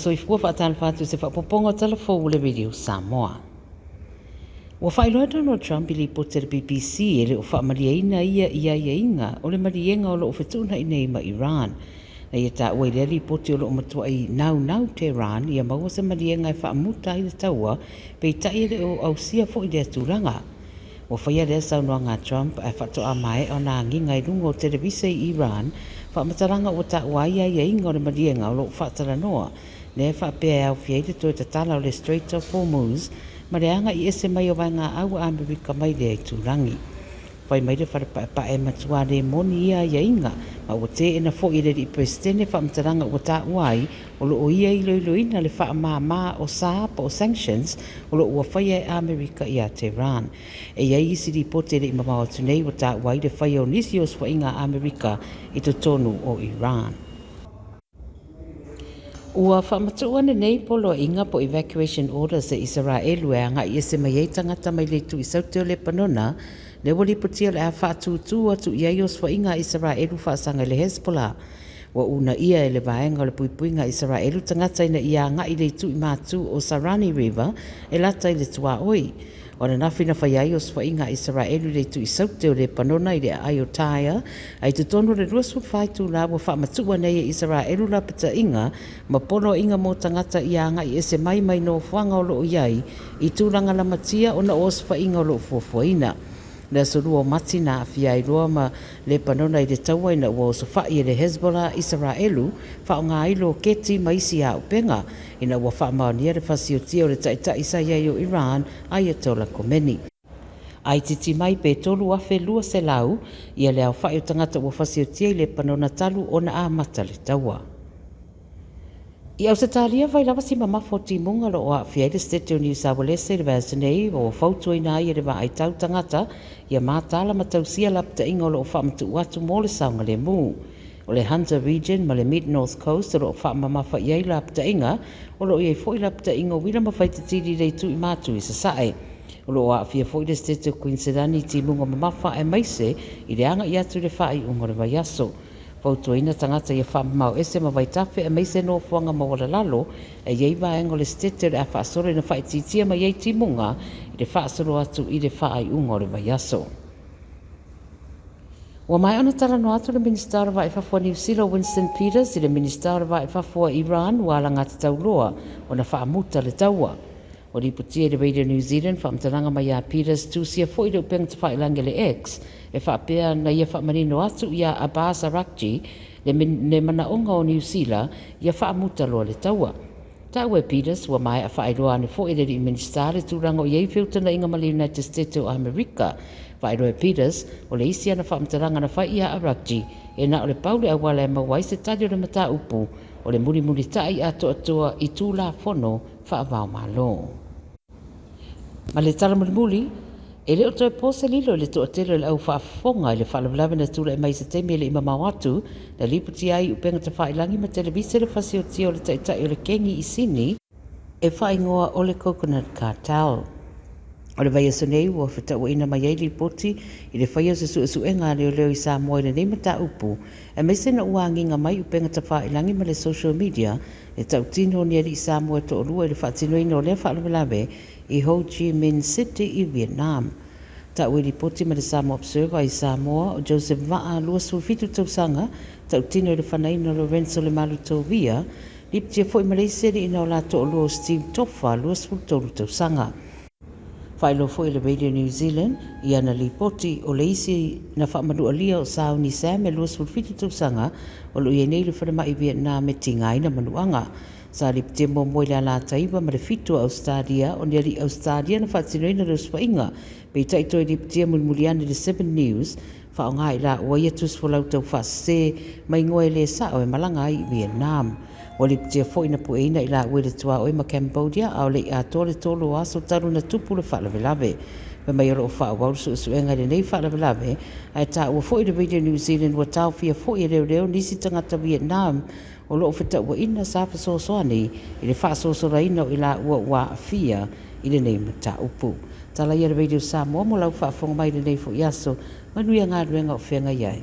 Soifua faatalofa atu i se faaopoopoga o tala fou o le Radio Samoa. Ua faailoa e Donald Trump i lipoti a le BBC e le o faamalieina ia i aiaiga o le maliega o lo o fetuunai nei ma Iran. Na ia taua i lea lipoti o lo o matuai naunau Tehran ia maua se maliega e faamuta ai le taua, peitai e le o ausia foi lea tulaga. Ua faia lea saunoaga a Trump ae faatoa maea ona agiga i luga o televise i Iran faamatalaga ua taua ai aiaiga o le maliega o lo o faatalanoa, lea e faapea e aofia ai le toe tatala o le Strait of Hormuz ma le agai ese mai o vaegaau a Amerika mai lea itulagi. Fai mai le fale paepae e matua le moni ia aiaiga ma ua teena foi e le alii Peresetene faamatalaga ua taua ai o lo o ia iloiloina le faamama o sa po o sanctions o lo o ua faia e Amerika iā Tehran. E i ai isi lipoti e le i mamao atu nei ua taua ai le faia o nisi osofaiga a Amerika i totonu o Iran. Ua faamatuu ane nei poloaiga po evacuation orders e Isaraelu e agai ese mai ai tagata mai le itu i Saute o Lepanona, lea ua lipotia o le a faatūtū atu i ai osofaiga a Isaraelu faasaga i le Hezbollah. Ua uunaia e le Vaega o le Puipuiga a Isaraelu tagata ina ia agai i le itu i matu o Sarani River e lata i le tuaoi. O ananafi na faia ai osofaiga a Isaraelu i le itu i Saute o Lepanona i le aai o Tyre, a i totonu o le 24 itula ua faamatuu nei e Isaraelu lapataiga ma poloaiga mo tagata ia agai ese mai mai nofoaga o lo o i ai i tulaga lamatia ona o osofaiga o lo o fuafuaina. Le aso 2 o Mati na aafia ai loa ma Lepanona i le taua ina ua osofai e le Hezbollah Isaraelu faaaoga ai loketi ma isi auupega ina ua faamaonia le fasiotia o le taitai sa i ai o Iran Ayatollah Khomeini. Aititi mai pe 3,200 ia le aofai o tagata ua fasiotia i Lepanona talu ona amata le taua. I Ausetalia, fai lava si mamafa o timuga o lo o aafia ai le Setete o Niu Saualese i le vaiaso nei, ua fautuaina ai e le Vaai Tau Tagata ia mataala ma tausia lapataiga o lo o faamatuu atu mo le saogalemu. O le Hunter Region ma le Mid North Coast o lo o faamamafa i ai lapataiga, o lo o i ai foi lapataiga uila ma faitatili i le itu i Matu i Sasae. O lo o aafia foi le Setete o Kuiniselani i timuga mamafa aemaise i le agai atu i le faaiuga o le vaiaso. Fautuaina tagata ia faamamao ese ma vaitafe aemaise nofoaga maualalalo e i ai vaega o le Setete o le a faasolo ina faaitiitia mai ai timuga i le faasolo atu i le faaiuga o le vaiaso. Ua maea ona talanoa atu le Minisita o le Vaa i Fafo a Niu Sila o Winston Peters i le Minisita o le Vaa i Fafo a Iran ua alagatatau loa ona faamuta le taua. Ua lipotia i le Radio New Zealand faamatalaga mai a Peters tusia foi le upega tafailagi a le X e faapea na ia faamanino atu iā Abbas Araghchi le le manaoga o Niu Sila ia faamuta loa le taua. Taua e Peters ua maea faailoa ane foi e le alii Minisita le tulaga o i ai feutagaiga ma le United States o Amerika. Faailoa e Peters, o le isi ana faamatalaga na fai iā Araghchi e na o le pau le auala e maua ai se tali o le mataupu o le mulimulitai atoatoa i Tulafono faava-o-Malo. Ma le tala mulimuli, e le o toe po se lilo i le toatele o le au faafofoga i le faalavelave na tulai mai i se taimi e le i mamao atu, na lipotia ai i upega tafailagi ma televise le fasiotia o le taitai o le kengi i Sini, e faaigoa o le Coconut Cartel. O le vaiaso nei ua fetauaina mai ai lipoti i le faia o se suesuega a leoleo i Samoa i lenei mataupu, aemaise na ua agiga mai upega tafailagi ma le social media E tautino ni alii Samoa e toalua i le faatinoina o lea faalavelave i Ho Chi Minh City i Vietnam. Taua i lipoti ma le Samoa Observer i Samoa, o Joseph Vaa, 27 tausaga, tautino i le fanaina o Lorenzo Lemalu Tovia, lipotia foi Malaysia i le ina o la toalua o Steve Tofa, 23 tausaga. Faailoa foi e le Radio New Zealand i ana lipoti, o le isi na faamanualia o Sauni Sam e 27 tausaga o lo o i ai nei i le falemai i Vietnam e tigaina manuaga. Sa lipotia muamua i le Alataiva ma le 7 o Ausetalia o ni alii Ausetalia na faatinoina le osofaiga, peitai toe lipotia mulimuli ane i le Seven News Faaaoga i laua ia tusi folau taufaasese ma igoa e le sao e malaga ai i Vietnam. Ua lipotia foi na pueina i laua i le tuaoi ma Cambodia a o le i atoa le tolu o aso talu na tupu le faalavelave. Fai mai o lo o faaauau le suesuega i lenei faalavelave, ae taua foi i le Radio New Zealand ua taofia foi e leoleo nisi tagata Vietnam o lo o fetauaina sa fesoasoani i le faasolosolaina o i laua ua aafia i lenei mataupu. Tala ia le Radio Samoa mo lau faafofoga mai i lenei foi aso. Manuia galuega o feagai ai.